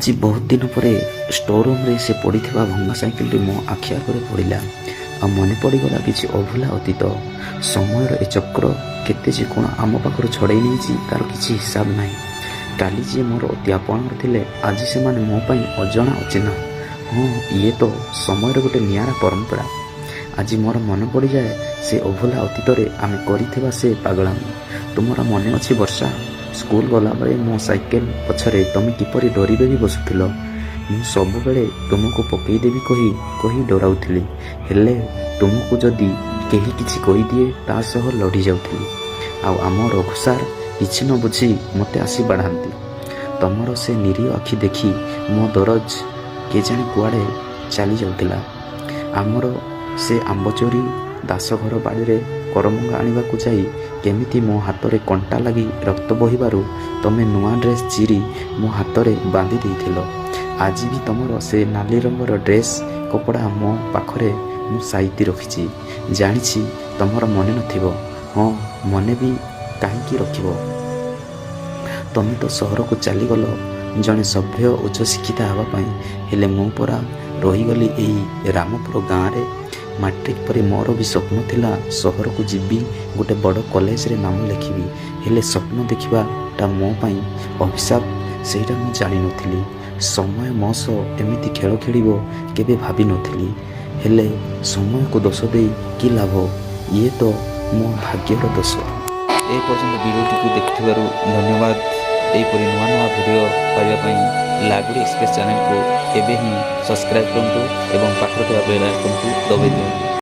ଆଜି ବହୁତ ଦିନ ପରେ ଷ୍ଟୋର ରୁମ୍ରେ ସେ ପଡ଼ିଥିବା ଭଙ୍ଗା ସାଇକେଲଟି ମୋ ଆଖି ଆଗରେ ପଡ଼ିଲା ଆଉ ମନେ ପଡ଼ିଗଲା କିଛି ଅଭୁଲା ଅତୀତ। ସମୟର ଏ ଚକ୍ର କେତେ ଯେ କ'ଣ ଆମ ପାଖରୁ ଛଡ଼େଇ ନେଇଛି, ତାର କିଛି ହିସାବ ନାହିଁ। କାଲି ଯିଏ ମୋର ଅତି ଆପଣାର ଥିଲେ, ଆଜି ସେମାନେ ମୋ ପାଇଁ ଅଜଣା, ଅଚିହ୍ନା। ହଁ, ଇଏ ତ ସମୟର ଗୋଟେ ନିଆରା ପରମ୍ପରା। ଆଜି ମୋର ମନେ ପଡ଼ିଯାଏ ସେ ଅଭୁଲା ଅତୀତରେ ଆମେ କରିଥିବା ସେ ପାଗଳାମି। ତୁମର ମନେ ଅଛି ବର୍ଷା, ସ୍କୁଲ ଗଲାବେଳେ ମୋ ସାଇକେଲ ପଛରେ ତମେ କିପରି ଡରି ଡରି ବସୁଥିଲ? ମୁଁ ସବୁବେଳେ ତୁମକୁ ପକେଇଦେବି କହି କହି ଡରାଉଥିଲି। ହେଲେ ତୁମକୁ ଯଦି କେହି କିଛି କହିଦିଏ, ତା ସହ ଲଢ଼ି ଯାଉଥିଲି। ଆଉ ଆମ ରଘୁ ସାର୍ କିଛି ନ ବୁଝି ମୋତେ ଆସି ବାଢ଼ାନ୍ତି। ତମର ସେ ନିରୀହ ଆଖି ଦେଖି ମୋ ଦରଜ କେଜାଣି କୁଆଡ଼େ ଚାଲି ଯାଉଥିଲା। ଆମର ସେ ଆମ୍ବ ଚୋରି, ଦାସଘର ବାଡ଼ିରେ କରମଙ୍ଗା ଆଣିବାକୁ ଯାଇ କେମିତି ମୋ ହାତରେ କଣ୍ଟା ଲାଗି ରକ୍ତ ବୋହିବାରୁ ତମେ ନୂଆ ଡ୍ରେସ୍ ଚିରି ମୋ ହାତରେ ବାନ୍ଧି ଦେଇଥିଲ, ଆଜି ବି ତମର ସେ ନାଲି ରଙ୍ଗର ଡ୍ରେସ୍ କପଡ଼ା ମୋ ପାଖରେ ମୁଁ ସାଇତି ରଖିଛି। ଜାଣିଛି ତମର ମନେ ନଥିବ। ହଁ, ମନେ ବି କାହିଁକି ରଖିବ? ତମେ ତ ସହରକୁ ଚାଲିଗଲ ଜଣେ ସଭ୍ୟ ଉଚ୍ଚଶିକ୍ଷିତା ହେବା ପାଇଁ। ହେଲେ ମୁଁ ପରା ରହିଗଲି ଏଇ ରାମପୁର ଗାଁରେ। ମାଟ୍ରିକ ପରେ ମୋର ବି ସ୍ୱପ୍ନ ଥିଲା, ସହରକୁ ଯିବି, ଗୋଟେ ବଡ଼ କଲେଜରେ ନାମ ଲେଖିବି। ହେଲେ ସ୍ୱପ୍ନ ଦେଖିବାଟା ମୋ ପାଇଁ ଅଭିଶାପ, ସେଇଟା ମୁଁ ଜାଣିନଥିଲି। ସମୟ ମୋ ସହ ଏମିତି ଖେଳ ଖେଳିବ, କେବେ ଭାବିନଥିଲି। ହେଲେ ସମୟକୁ ଦୋଷ ଦେଇ କି ଲାଭ? ଇଏ ତ ମୋ ଭାଗ୍ୟର ଦୋଷ। ଏ ପର୍ଯ୍ୟନ୍ତ ଭିଡ଼ିଓଟିକୁ ଦେଖିଥିବାରୁ ଧନ୍ୟବାଦ। ଏହିପରି ନୂଆ ନୂଆ ଭିଡ଼ିଓ ପାଇବା ପାଇଁ ଲାଗୁଡ଼ି ଏକ୍ସପ୍ରେସ୍ ଚ୍ୟାନେଲକୁ ଏବେ ହିଁ ସବସ୍କ୍ରାଇବ୍ କରନ୍ତୁ ଏବଂ ପାଖରେ ଥିବା ବେଲ୍ ଆଇକନ୍କୁ ଦବାଇ ଦିଅନ୍ତୁ।